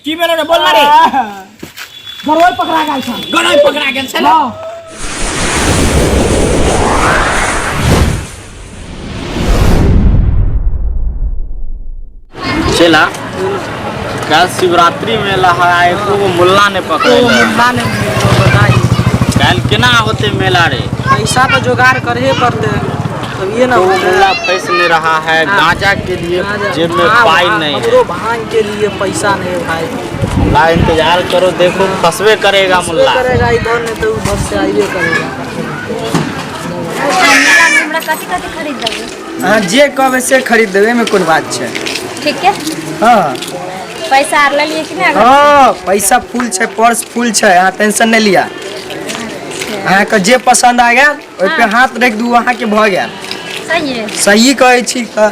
की भेलो रे बोल ना रे। गरई पकड़ा गेल छल। गरई पकड़ा गेल छल। हाँ। चला कल शिवरात्रि मेला है, एको गो मुल्ला ने पकड़े। मुल्ला ने बताई। कल केना होते मेला रे? पैसा तो जुगाड़ करे पड़ते तब ये ना तो होते। मुल्ला फंस नहीं रहा है। हाँ। गांजा के लिए गांजा। जेब में हाँ, पाई हाँ, नहीं है। हमरो भांग के लिए पैसा नहीं है भाई। मुल्ला इंतजार करो, देखो फंसवे करेगा मुल्ला। करेगा इधर नहीं तो उधर से आइए करेगा। मेला में हमरा कथी कथी खरीद देबै? अहाँ जे कहबै से खरीद देबै, एहिमे कोन बात छै। ठीक है। हाँ। पैसा आर लेलियै कि नहि? हाँ, पैसा फुल छै, पर्स फुल छै, अहाँ टेंशन नहि लिअ। अहाँके जे पसन्द आ गेल ओहि पे हाँ। हाथ रखि दू, अहाँके भऽ गेल। सही है। सही कहै छी तऽ।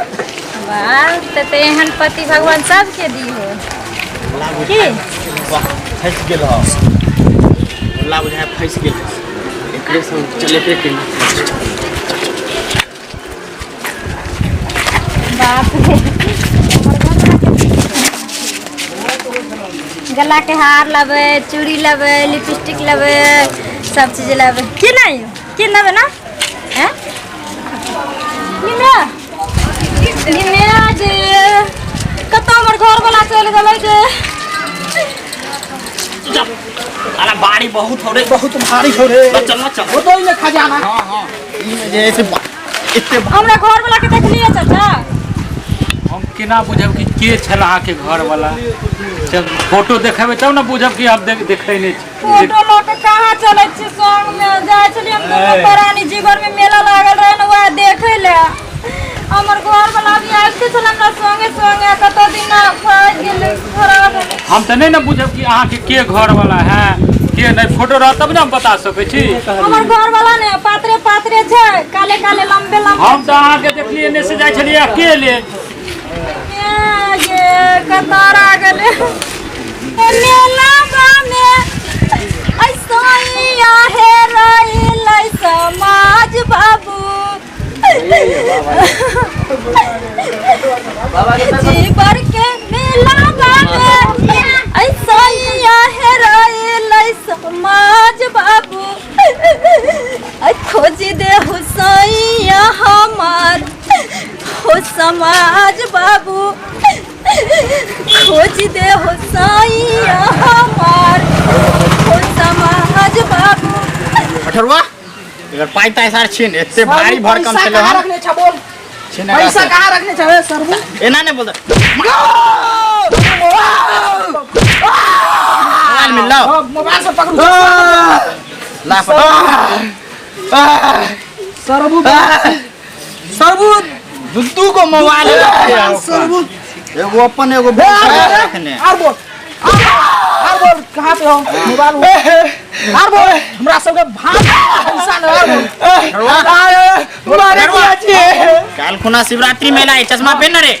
वाह, तऽ एहन पति भगवान सबके दी हो की। वाह, फंस गेल हो मुल्ला, बुझाय फंस गेल। एकरे संग चलेबे के। बाप रे, गला के हार लेबै, चूड़ी लेबै, लिपस्टिक लेबै, सब चीज लेबै की नहि? की लेबै ना? हैं निमे निमे जे कतऽ हमर घरवला चलि गेलै जे? अरे बाड़ी बहुत हो रे। बहुत भारी हो रे। चल ना, चल। वो तो इने खजाना। हाँ हाँ, ई में जे है से एते हमरा घरवला के देखलियै चाचा? हम केना बुझब कि के छल अहाँके घरवाला? जब फोटो देखेबै तब ने बुझब कि हम देख देखै नहि छी। फोटो लऽ के कहाँ चलै छी? संग में जाइ छलियै हम दुनू प्राणी। जीवन में मेला लागल रहे ने, वएह देखै लए हमर घर वाला भी आबिते छल हमरा संगे संगे। कतऽ दिना फँसि गेलै, खराब हो गेलै। हम तऽ नहि ने बुझब कि अहाँके के घरवाला है के नहि। फोटो रहत तब ने हम बता सकै छी। हमर घर वाला ने पातरे पातरे छै, काले काले लंबे लंबे। हम तऽ अहाँके देखलियै एने से जाइ छलियै अकेले। ए, ये कतार आ गेलै। मेला में ऐसा हे रहिलै समाज बाबू, जीवर के मेला में ऐसा हे रहिलै समाज बाबू, ऐ खोजी दे हुसैया हमार हो समाज बाबू, खोज दे हो सैया हमार हो समाज बाबू। अठरवा, एकर पाइ ताइ सार छीन, एते भारी भरकम पैसा छलै कहाँ हन। रखने छ बोल? छीन एकरा पैसा से। कहाँ रखने छ सरबू? एना नहि बोलता। मोबाइल मिललो? हाँ, मोबाइल से पकड़ू। ला पकड़। सरबू सरबू। दू दू गो मोबाइल है। सरबू। एगो अपन, एगो रखने। आर बोल, आर बोल, कहाँ पे हो मोबाइल? आर बोल, हमरा सबके भाग पैसा न। आर बोल। मारे किया छियै? काल खुना शिवरात्रि मेला है, चश्मा पहन रे।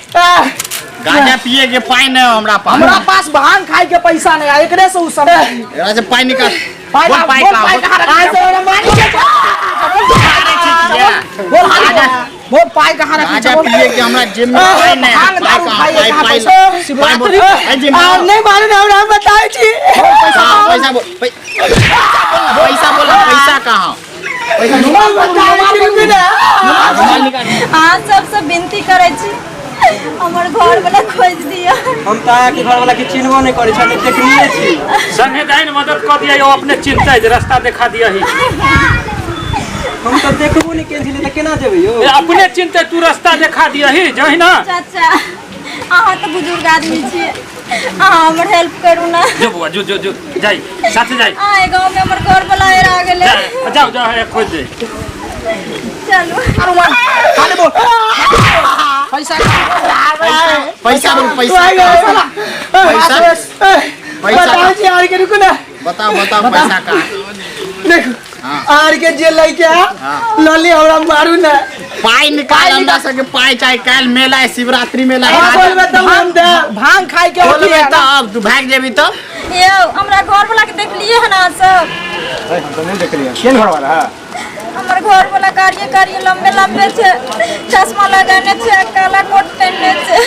गांजा पिए के पाई नहीं हमरा पास। हमरा पास भांग खाए के पैसा नहीं है, एकरे से उ सब। एकरा से पाई निकाल। पाई बोल, ला- पाई बोल, कहाँ? पाई बोल। कहाँ रखने आज छ? हमरा मारे के बोल हाली बोल, बोल पाई कहाँ रखने छ? गांजा बोल। पिए के हमरा जेब में पाई नहीं है। भांग पाई दारू कहाँ? खाइए पाई कहाँ पाई पैसा? पाई बोल। शिवरात्रि। पाई जेब में। आ नहीं मारे ना, हमरा बताबै छी। पैसा पैसा बोल, पैसा बोल ना, पैसा कहाँ? बताबै छी, रुकू ना। मोबाइल निकाल। अहाँ सबसँ विनती करै छी, हमर घर वाला खोज दिअ। हम तऽ अहाँके घरवला के चिन्हबो नहि करै छी, देखनिये छी। संगे जाइन मदद कऽ दिया, अपने चिन्हतै जे रास्ता देखा दिया ही। हम तऽ देखबो नहि केने छलियै तऽ केना जेबै यौ? ए, अपने चिन्हतै, तू रास्ता देखा दिया ही जही ना। चाचा, अहाँ तऽ बुजुर्ग आदमी छियै, अहाँ हमर हेल्प करू ना। जो बौआ, जो जो जो, जाई साथे जाई। अहाँ गाँव में हमर घर वाला हेरा गेलै। जा, जाओ जाओ, हे, खोज दे। चलू। आरो मार खाली बोल, पैसा कहाँ? पैसा बोल, पैसा कहाँ? पैसा पैसा बताबै छी आर के, रुकू ना। बताओ बताओ, पैसा कहाँ? देखू। हाँ। आर के जे लैके आ हाँ। लली, हमरा मारू ना। पाई निकाल, हमरा सबके पाई चाही। काल्हि मेला है, शिवरात्रि मेला है। अहाँ बोलबै तब हम देब। भांग खाए के होती बोलबै है ना। तब तू भागि जेबी तब। यौ, हमरा घर वाला के देखलियै हन अहाँ सब? हम तऽ नहि देखलियै। केहन घरवाला है? हमर घर वाला कारिये कारिये लंबे लंबे छै, चश्मा लगाने छै, काला कोट पहनने छै।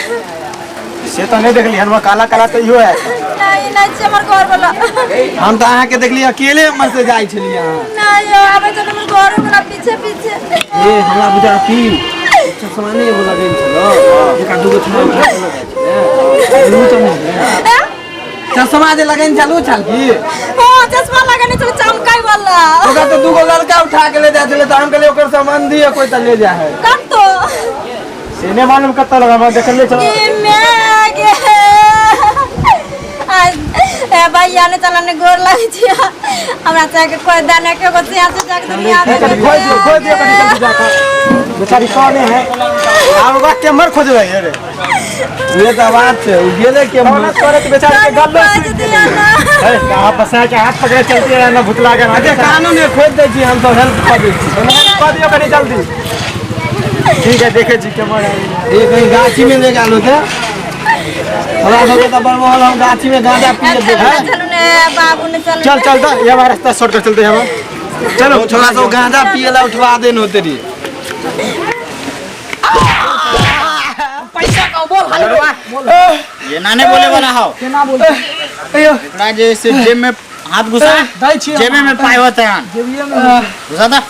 से तऽ नहि देखलियै हन काला काला तऽ इहो है। नहीं नहीं छै हमर घर वाला। हम तऽ अहाँके देखलियै अकेले हमर से जाइ छलियै अहाँ। नहीं यो आबै छल हमर घर वाला पीछे पीछे। ए हमरा बुझा की चश्मा नहि एगो लगेने छलो जेकरा दूगो छलो उठा के लऽ जाइ छलै उ तऽ नहि चश्मा जे लगेने छल ओ छल की? हां चश्मा लगेने छल चमकाई वाला। ओकरा तऽ दूगो लड़का उठा के ले जाइ छलै तऽ हम कहलियै ओकर संबंधी है कोई तऽ ले जाइ है। कतौ से नहि मालूम कतऽ लगा हमरा देखल छल। ई मैं गे ए भैया ने चला ने गोर लागै छी हमरा चाहे के कोई दाना के एगो सिया से जाके दुनिया में खोज दियौ खोज दियौ कनी जल्दी जाकऽ बेचारी कौने है आब ओकरा केम्हर खोजबै रे। उहे तऽ बात छै उ गेलै केम्हर करे तऽ बेचारी के गल्लो खोज दिया ना। ए कहाँ फंसा के हाथ पकड़े चलती है ना भूतला के। अच्छा कानून में खोज दै छी हम सब हेल्प कऽ दै छी। कऽ दियौ कनी जल्दी। ठीक है देखे छी केम्हर है। ए कहीं गाछी में ले गेल होतै हमरा सबके तऽ बड़ हम गाछी में गांजा पिए चलू ने चलू ने बाबू ने चलू। चल चल तो ये हमारा रास्ता शॉर्ट कर चलते हैं हम। चलो छोड़ा सब गांजा पिए ला उठवा देन होते रे। पैसा का बोल हाल बोल। ये नाने बोले वाला हो केना बोल? एकरा जे से जेब में हाथ घुसा दै छी जेबे में पाई होते हैं जेबिए में घुसा दा।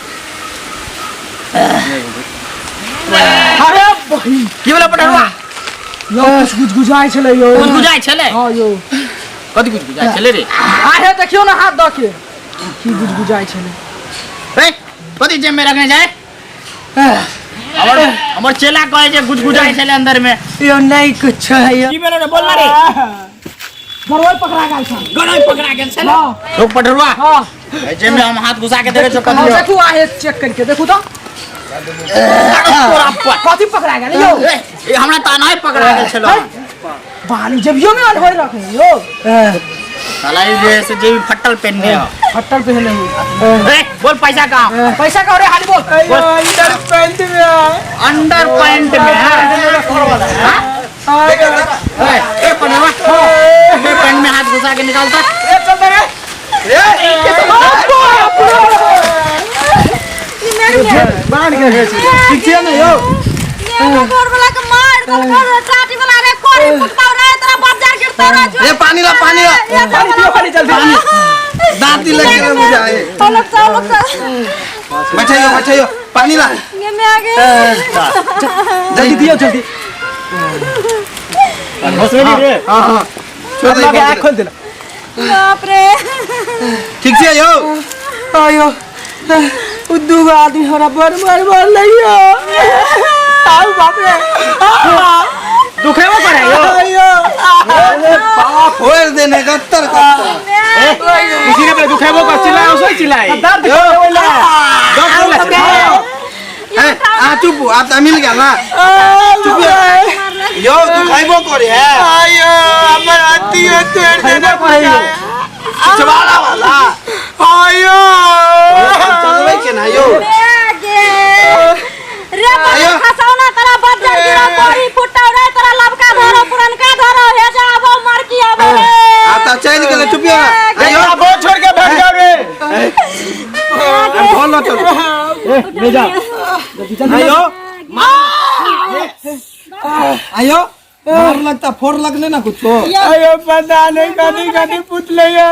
अरे बहिन की बोला पटरुआ? यो कुछ गुजगुजाइ छलै यो। गुजगुजाइ छलै? हां यो कथी गुजगुजाइ छलै रे? आहे देखियौ ना हाथ दऽ के की गुजगुजाइ छलै। ए कथी जेब में रखने जाए? हमर हमर चेला कहै जे गुजगुजाइ छलै अंदर में। यो नहीं कुछ है यो। की भेलो रे बोल ना रे। गरई पकड़ा गेल छल। गरई पकड़ा गेल छलै? हां। रुक पटरुआ। हां जेब में हम हाथ घुसा के देखे छौ कथी। देखू आहे चेक करके देखू तऽ कथी पकड़ा गेल यो? ए हमरा तऽ नहीं पकड़ा गेल छलो। बाली जेबियो में अनहोइ रखने यो। साला ई जे से जेबी फटल पेनने हो। फटल पेनने हो। ए बोल पैसा कहाँ? पैसा कहाँ रे हाली बोल। अंडर पैंट में है। अंडर पैंट में है। ए पनवा अंडर पैंट में हाथ घुसा के निकालता। ए चल रे। बांध के भेज ठीक छै ने यौ? घर वाला के मार देलको चाटी वाला रे कोरी फुटता रे तोरा बाजार गिरता रे। ए पानी ला पानी ला पानी पियो पानी जल्दी। दांत लग गेल बुझाए। चलो चलो बैठियो बैठियो पानी ला। ये मैं आ गए। जल्दी दियो जल्दी। होश में नहीं रे। हां हां छोड़ दे आँख खोल देला। बाप रे ठीक छै यौ? आयो उ दूगो आदमी हमरा बड़ मार मार लइयो। आउ बाप रे दुखेबो करे यो। आयो अरे बाप होर देने गत्तर गत्तर। ए किसी ने पहले दुखेबो कर चिल्लाए उसो चिल्लाए दर्द करे ओला। डॉक्टर ए आ चुप आ त मिल गेल ना चुप यो दुखाइबो करे है। आयो हमर अति तोड़ देने चबाला वाला। आयो चलबै के ना यो? रे बाबा खसाउ ना तोरा बाजार गिरा कोरी फुटाउ रे तोरा लबका धरो पुरनका धरो हे जा आबो मर की आबो रे। आ त चल गेलै चुपियो ना। आयो आबो छोड़ के भाग जाओ रे। ढोल चलो ए ले जा आयो आयो मार लगता फोड़ लगने ना कुछ को। आयो पता नहीं कथी कथी पुतले यो।